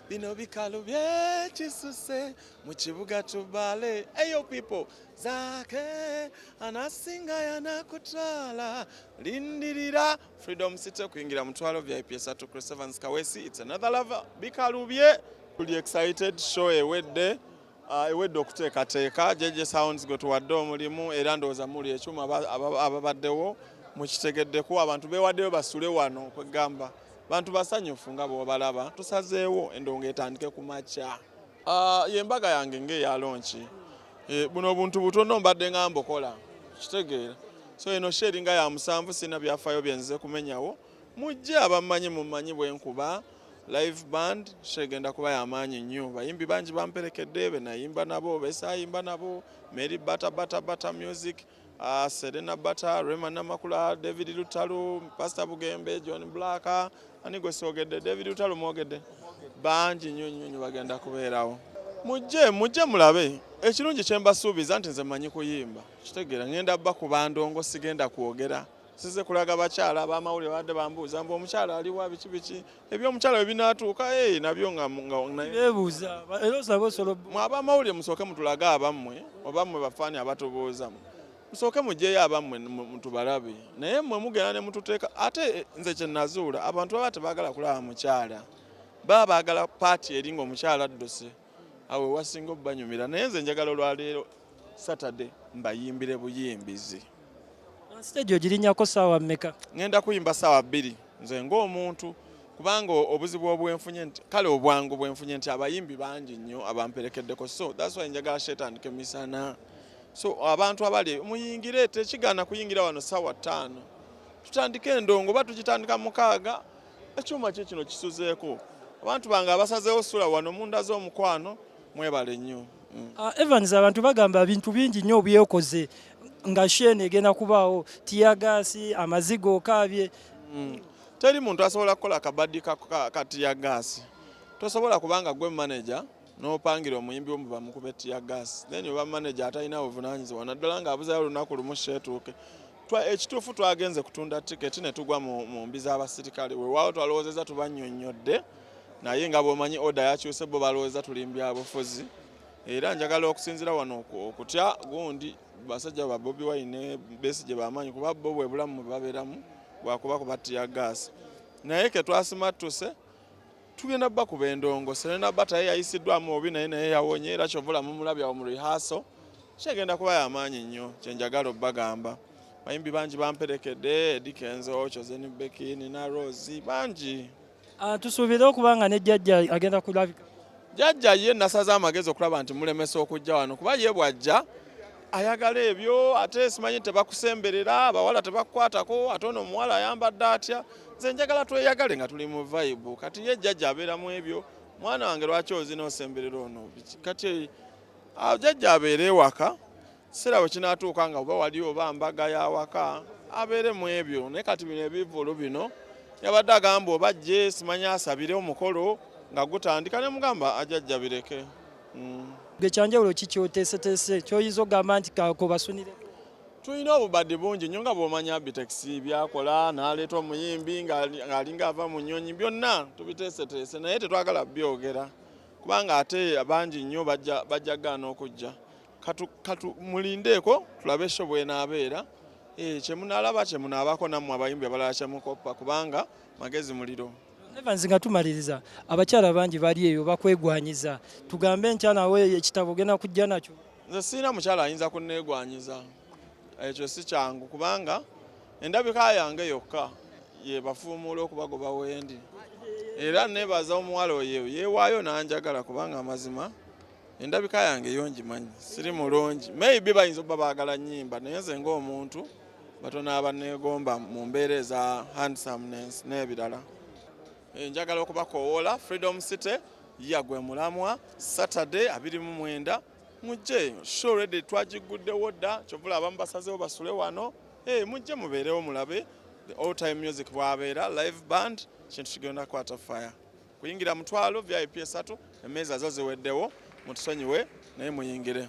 Bino bikalu byekisuse mu kibuga tubale. Eyo people zake anasinga yanakutwala lindirira Freedom City, kuyingira mutwalo, VIP 3. Chris Evans Kawesi, it's another lover. Bikalubye, tuli excited. Show ewedde, ewedde okuteekateeka. JJ Sounds gwe tuwadde omulimu, era ndowooza muli ekyuma ababaddewo mukitegeddeko. Abantu beewaddeyo basule wano, kwegamba bantu basanyufu nga bw'obalaba. Tusazeewo endongo etandike ku makya. Ye mbaga yange ng'eya launch. Buno obuntu butono mbadde nga mbukola, kitegeera. So eno show eringa ya 7, sirina byafaayo byenzize kumenyawo. Mujje, abammanyi mumanyi bwenkuba live band. Show egenda kuba yamaanyi nnyo. Bayimbi bangi bamperekedde, benayimba nabo, besaayimba nabo: Mary Bata, Bata Bata Music, Serena Bata, Rema Namakula, David Lutalo, Pastor Bugembe, John Black. Ani gwe soogedde? David Lutalo mwogedde. Bangi nnyo nnyo nnyo bagenda kubeerawo. Mujje, mujje mulabe. Ekirungi kye mbasuubiza nti nze mmanyi kuyimba, kitegeera. Ngenda bba ku bandongo, sigenda kwogera, size kulaga bakyala. Abamawulire badde bambuuza mbu omukyala aliwa, biki biki. Ebyomukyala bwe binaatuuka, nabyo nga Beebuuza era osaba osobola. Mwe abamawulire musooke mutulage abammwe, oba mmwe bafaani abatubuuza, musooke mugyeyo abammwe mutubalabe. Naye mmwe mugenda ne mututeeka. Ate nze kye nazuula, abantu baba tebaagala kulaba mukyala, baba baagala party eri ng'omukyala adduse, awo ewasinga obbanyumira. Naye nze njagala olwaleero Saturday mbayimbire buyimbizi. Stage ogirinnyako saawa mmeka? Ŋŋenda kuyimba saawa 2 nze ng'omuntu, kubanga obuzibu obwenfunye nti kale obwangu bwenfunye nti abayimbi bangi nnyo abamperekeddeko. So that's why njagala show etandike misana. So abantu abali muyingire, tekigaana kuyingira wano saawa 5, tutandike endongo, oba tugitandika 6. Ekyuma kye kino kisuzeeko. Abantu bange abasazeewo sula wano munda z'omukwano, mwebale nnyo. Ah, Evans, abantu bagamba bintu bingi nnyo obyekoze nga show eno egenda kubaawo, tear gas, amaziga, okaabye. Teri muntu asobola kukola kabaddi ka tear gas. Tosobola, kubanga gwe manager n'opangira omuyimbi wo bamukube tear gas, then oba manager atalina buvunaanyizibwa, naddala ng'abuzayo olunaku lumu show etuuke. Ekituufu twagenze kutunda tiketi ne tugwa mu mbi z'abasirikale. Weewaawo twalowoozeza tubannyonnyodde, naye nga bw'omanyi order yakyuse, bo balowooza tuli mu byabufuzi. Era njagala okusinziira wano okutya gundi basajja ba Bobi Wine ne Besigye bamaanyi, kuba bo bwe bulamu bwe babeeramu bwakuba kuba tear gas. Naye ke twasimattuse tugenda bakuba endongo. Serena Bata ye yayisiddwamu obi, naye yawonye, era kyovula mumulabye awo mu rehearsal. Kyegenda kuba yamaanyi nnyo. Kyenjagala obbagamba, bayimbi bangi bamperekedde: Eddy Kenzo, Chosen Becky, Nina Rose, bangi. Ah, tusuubire okuba nga ne jjajja agenda kulabika? Jjajja ye nasaze amagezi okulaba nti mulemesa okujja wano, kuba ye bw'ajja ayagala ebyo, ate simanyi tebakusemberera, abawala tebakukwatako, ate ono omuwala ayambadde atya. Nze njagala tweyagale nga tuli mu vibe. Kati ye jjajja abeeramu ebyo, mwana wange lwaki ozina osemberera ono? Biki? Kati jjajja abeere ewaka, kiseera bwe kinaatuuka nga oba wali oba mbaga y'awaka, abeere mu ebyo. Naye kati bino ebivvulu bino yabadde agamba oba jje simanyi asabire omukolo nga gutandika, ne mugamba ajajja bireke. Gwe kyanjawulo ki kyoteeseteese kyoyinza okugamba nti kobasunire? Tulina obubadde bungi nnyo nga bw'omanya Abitex byakola, n'aleeta omuyimbi ng'alinga ava mu nnyonyi. Byonna tubiteeseteese, naye tetwagala byogera kubanga ate bangi nnyo bajja gaana okujja. Katu mulindeeko tulabe show bw'enaabeera. Kyemunaalaba kyemunaabako nammwe abayimbi abalala kyemukoppa, kubanga magezi muliro. Evans, nga tumaliriza, abakyala bangi bali eyo bakwegwanyiza. Tugambe nkya nawe ekitabo ogenda kujja nakyo? Nze sirina mukyala ayinza kunneegwanyiza, ekyo si kyangu, kubanga endabika yange yokka yebafuumuula okubagoba wendi. Era nebaza omuwala oyo yeewaayo n'anjagala, kubanga amazima endabika yange yo ngimanyi, siri mulungi. Maybe bayinza okuba baagala nnyimba, naye nze ng'omuntu batono abaneegomba mu mbeera eza handsomeness n'ebirala. Njagala okubakoowoola Freedom City yagwe mulamwa, Saturday 29, mujje. Show ready, twagiguddewo dda, kyovula abamu basazeewo basule wano. Mujje mubeerewo mulabe the all time music bwabeera live band. Kintu kigenda kwata fire. Kuyingira mutwalo, VIP 3, emmeeza zo ziweddewo, mutusonyiwe, naye muyingire.